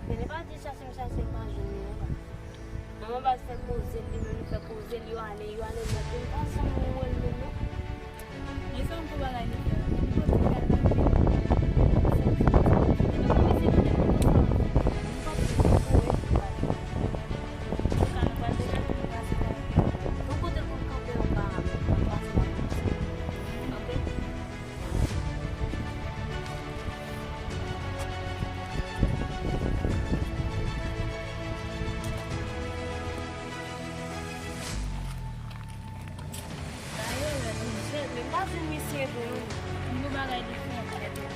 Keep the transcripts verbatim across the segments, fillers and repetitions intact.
Li pa di chache m chache m pa jwenn li non. Manman baz fè koze l, li menm li fè koze l, yo ale, yo ale nèt. Li pa janm wè l menm non. Men se yon gwo bagay li fè. Li pral nan tèt. Li pral nan tèt. Li pral nan tèt. Yon kote pou l kanpe anba a, anba a. Ok? Dayè, men pa di misye vre, non. Yon bagay diferan.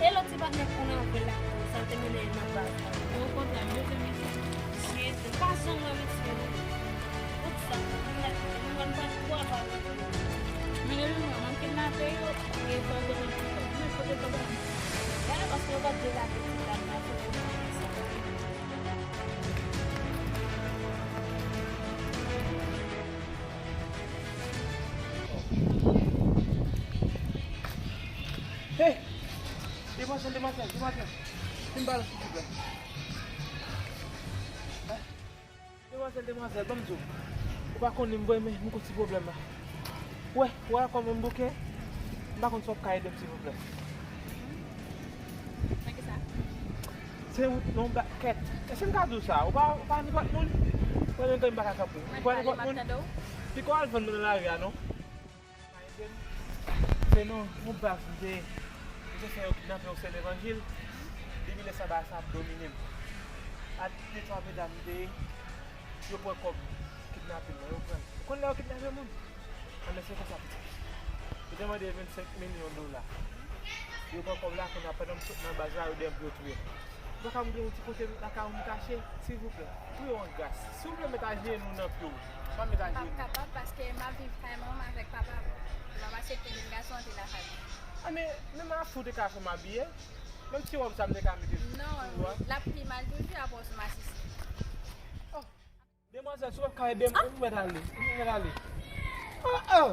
E lòt ti patnè k konnen anpil la, sa l te mennen nan baz la. Okontrè, m bezwen misye. Shit, m pa janm wè misye, non. Tout sa, m la kite, m konn pran twa pa. Men depi mwen, mwen kidnape yo, e fò yo konn tout sa. Mwen fout yo konn. Dayè, paske yo pa t dwe lage ti dam nan, se pou sa. Hey! Demwazèl, demwazèl, demwazèl. Fin bal, silvouplè. Demwazèl, demwazèl, ban m di w. Ou pa konn li, m vrèman, m gon ti pwoblèm la. Wè, wè kòman m bouke. M pa konn si w ap ka ede m, silvouplè. Nan ki sa? Se wout non, ba, kèt. Èske m ka di w sa? Ou pa, ou pa nenpòt moun. Ou pa nenpòt moun, pa ka kanpe. Ou pa nenpòt moun. Piko al vann mwen nan lari a, non. Se non, yon baz m te, m te fè yo kidnape yon sè levanjil. Depi lè sa, bagay sa ap domine m. A de twa medam m te ye, yo pran kòb kidnapin nan, yo pran l. Ou konn lè yo kidnape moun? Anben, se konsa, pitit. Yo te mande vennsenk milyon dola. Yo pran kòb la, kounye a, pandan m sot nan baz la, yo demen yo touye m. Ou pa ka m gen yon ti kote lakay ou m kache, silvouplè? Priye w an gras. Silvouplè, met ajenou nan pye w. Pa met ajenou. M p ap kapab paske m ap viv kay manman m avèk papa m. Yo p ap aksepte jèn gason antre lakay mwen. A, men, men m a fou te ka fè m abiye. Menm ti wòb sa m te ka mete sou ou a. Non, l ap pi mal toujou apre w sou masisi. Oh. Demwazèl, si w p ap ka ede m, ou mèt ale. Ou mèt ale. Ah, ah.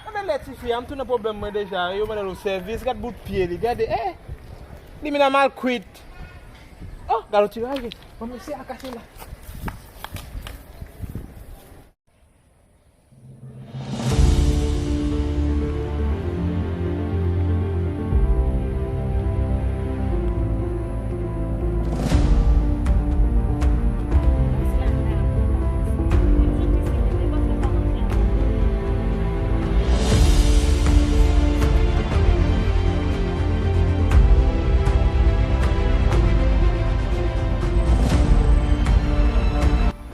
Gade lè tifi a, m tou nan pwoblèm mwen deja. Yo mande l yon sèvis, gad bout pye li, gade, eh. Li menm mal kwit. Oh, gade yon ti raje. Bon, mesye a kache la.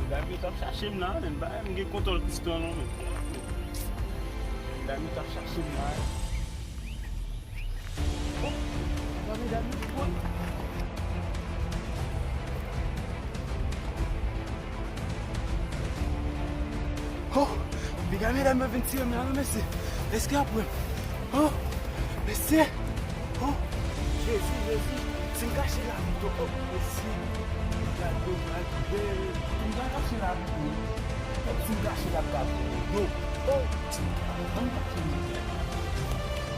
Medam yo t ap chache m la, men m pa menm gen kontwòl pistol non, men. Medam yo t ap chache m la. Bon, pa medam yo, bon. Oh, piga medam yo vin tire m la, non, mesye. Èske y ap pran m? Oh, mesye. Oh, Jezi, Jezi. Si m kache la pito, oh, mesye. Gade, gade, gade. Si m kache la pito. Si m kache la pito. Oh, ann kache m.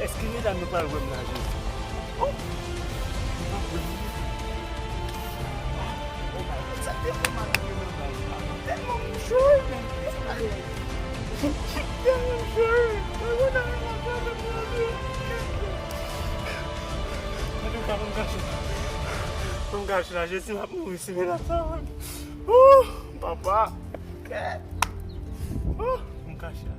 Èske medam yo pral wè m la, Jezi? Oh, m pa kwè. Sa te fè mal pou yo nan baz la. Tèlman m jwe, men. Tèlman m jwe. Antouka, ban m kache. Ban m kache la, Jezi, m ap mouri si medam sa wè m. Ooh, papa. Ooh, ban m kache la.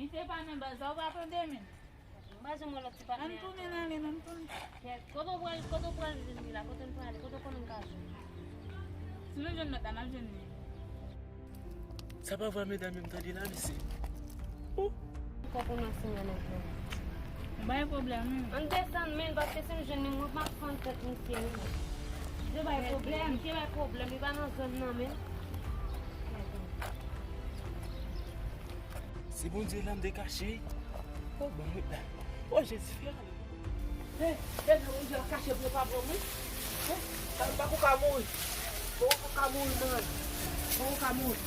Misye pa nan baz la, ou pa tande, men. M pa janm wè lòt ti patnè a. Ann tounen ale, ann tounen. Kèt, kote w pral, kote w pral jwenn li la, kote n prale, kote w konnen n ka jwenn li? Si nou jwenn lòt la, n ap jwenn li. Sa pa vwa medam yo m tande la, mesye. Oh! Kòk ou nan simen nan vre. M bay pwoblèm, wi. Ann desann, men, paske si m jwenn li, mwen, m ap fann tèt misye, wi. Misye bay pwoblèm. Misye bay pwoblèm, li pa nan zòn nan, men. Se Bondye la m te kache. Oh, bon, mwen la. Oh, Jezi, fè ale. Hey, hey, Bondye a kache pou yo pa pran mwen. Hey, sa m pa pou ka mouri. Bon, ou ka mouri, mwen. Bon, ou ka mouri.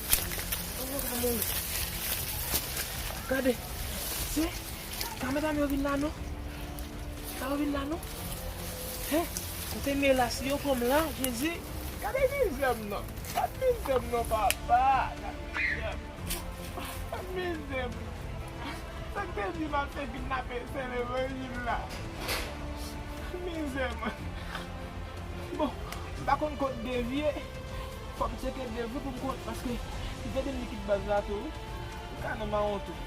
Bon, ou ka mouri. Gade. Se, kamera yo vin la, non? Sa yo vin la, non? Hey, ou te mye la, si yo pran m la, Jezi. Gade mizè m, non. Gade mizè m, non, papa. Gade mizè m. Gade mizè m. Sa k te di m ap fè kidnape sè levanjil la. Mizè mwen. Bon, m pa konn kot devye. Fò m tcheke devye pou m konn, paske m te di m li kit baz la tou, wi. M ka nan mawon tou.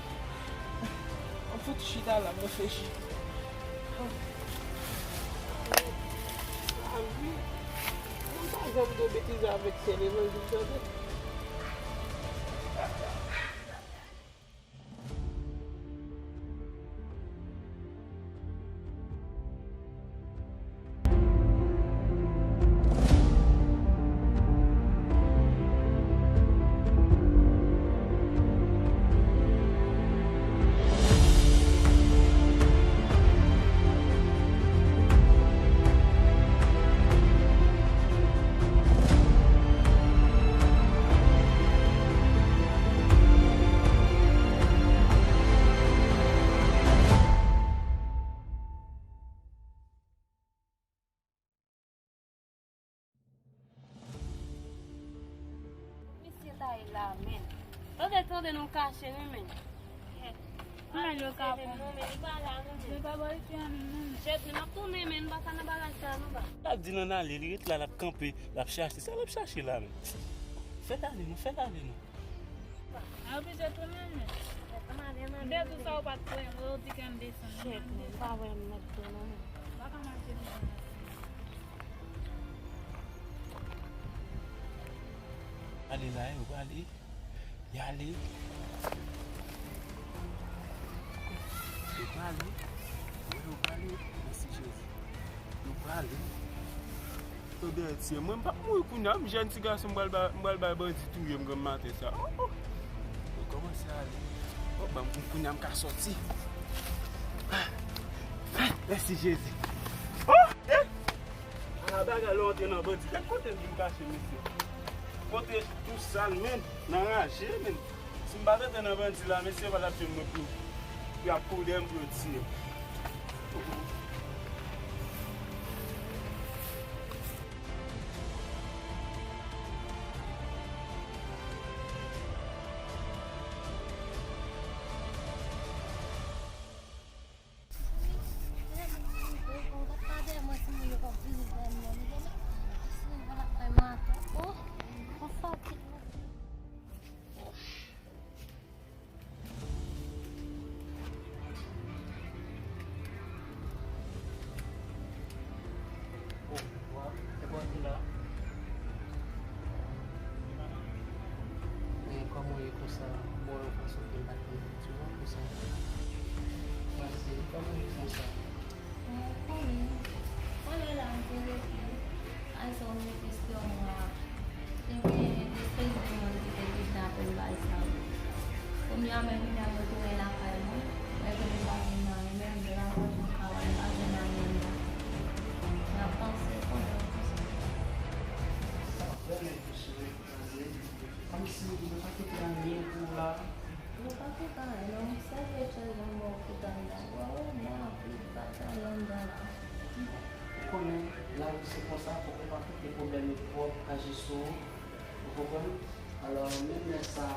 M fout chita la, m reflechi. Lavi. M pa janm gen betize avèk sè levanjil tande. Misye ta ye la, men. Tande, tande, nou kache, wi, men. Kòman yo ka pran? Non, men li pa la, non, men. Li pa ba li fi a menm, non, men. Jèt, men n ap tounen, men, n pa ka nan bagay sa, non, ba. L ap di l ann ale, li ret la, l ap kanpe, l ap chache. Sa l ap chache la, men? Fè l ale, non, fè l ale, non. A oblije tounen, men. Jèt, ann ale, ann ale. M te di w sa, ou pa t kwè m, ou di ke m desann. Jèt, men, m pa wè m mèt tou, non, men. M pa ka mache desann. Ale la, yo prale. Y ale. Yo prale. Wi, yo prale. Mèsi, Jezi. Yo prale. Yo dèyè tiye. Mwen, m p ap mouri kounye a. M jèn ti gason, m pral ba-, m pral bay bandi touye m granm maten sa. Oh, oh. Yo kòmanse ale. Oh, ban m kounye a, m ka sòti. Mèsi, Jezi. Oh, eh! Ala bagay lè w antre nan bandi. Gad kote m vin kache, mesye. Kote tou sal, men, nan raje, men. Si m pa t antre nan bandi la, mesye pa t ap jwenn mwen pou, pou y ap kouri dèyè m pou yo tiye m. Kòman w ye konsa? Bon, yon fason ke m pa t konn di w konsa. Mwen se, kòman w ye konsa? Mwen konnen. Mwen lè la m te rete. Ay, sa w mete sè mwen a. Te gen de seri de moun ki te kidnape m bay sa yo. Kounye a menm, kounye a mwen tounen lakay mwen. Mwen konnen m pa gen anyen, menm de la mwen tou ka wè m pa gen anyen la. M ap panse konnen konsa. Sa vrèman touche m, tande. Kòmsi nou pa kite anyen pou w la. Nou pa kite anyen, non. Sèl kèk chèz mwen ba w pou tande. Wa wè, mwen anpil bagay anndan la. Ou konnen, lavi se konsa, fòk ou pa kite pwoblèm yo twòp aji sou ou. Ou konprann? Alò, menm lè sa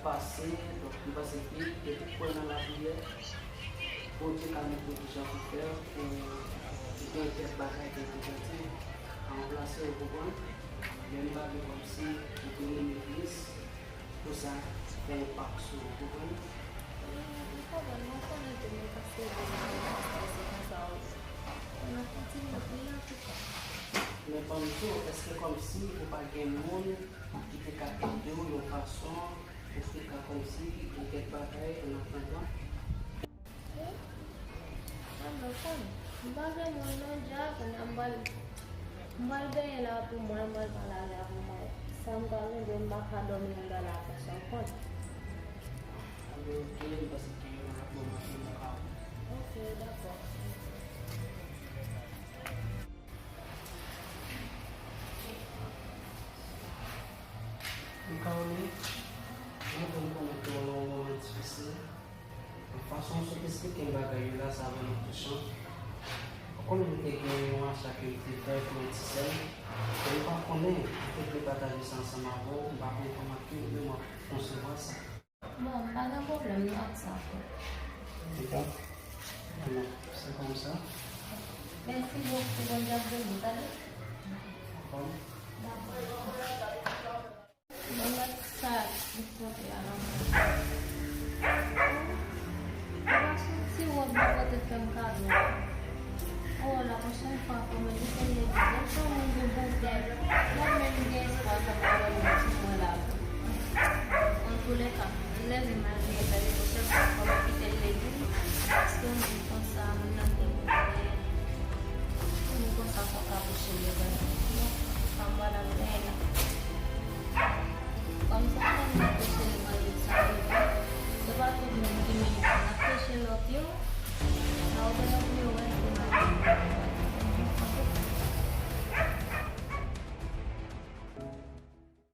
pase, donk, m panse ke depi w kwè nan lapriyè, Bondye ka montre w kijan pou fè pou ou gen kèk bagay ke Bondye te ranplase, ou konprann? Men m pa vle kòmsi ou te renmen plis pou sa fè enpak sou ou, ou konprann? Wi, m konprann, mwen konnen ke mwen pa serye nan pastè, se konsa wi. Mwen ap kontinye priye antouka. Men ban m di w, èske kòmsi ou pa gen moun ki te ka ede w yon fason pou te ka kòmsi gen kèk bagay an atandan? Wi. Mwen konn. M pa gen moun non, dja, kounye a m pral, m pral benyen la pou mwen, m pral pale avè w pou mwen. Sa m pral regle, m pa ka dòmi anndan la ankò, sa w konn. Ok, m panse ke yo nan lòt moman ke m ka. Ok, dakò. M ka wè, mwen konn konnen ke w nan yon moman difisil. Fason w sot esplike m bagay yo la, sa vrèman touchan. Ou konnen m te gen yon acha ke m te fè pou yon ti sè m. E m pa konnen, m te vle pataje sa ansanm avè w, m pa konnen kòman ke ou menm w ap konsevwa sa. Bon, m pa gen pwoblèm non ak sa, frè. Dakò. Bon, se kòmsa. Mèsi bokou, Bondye ap beni w, tande? Dakò. Dakò.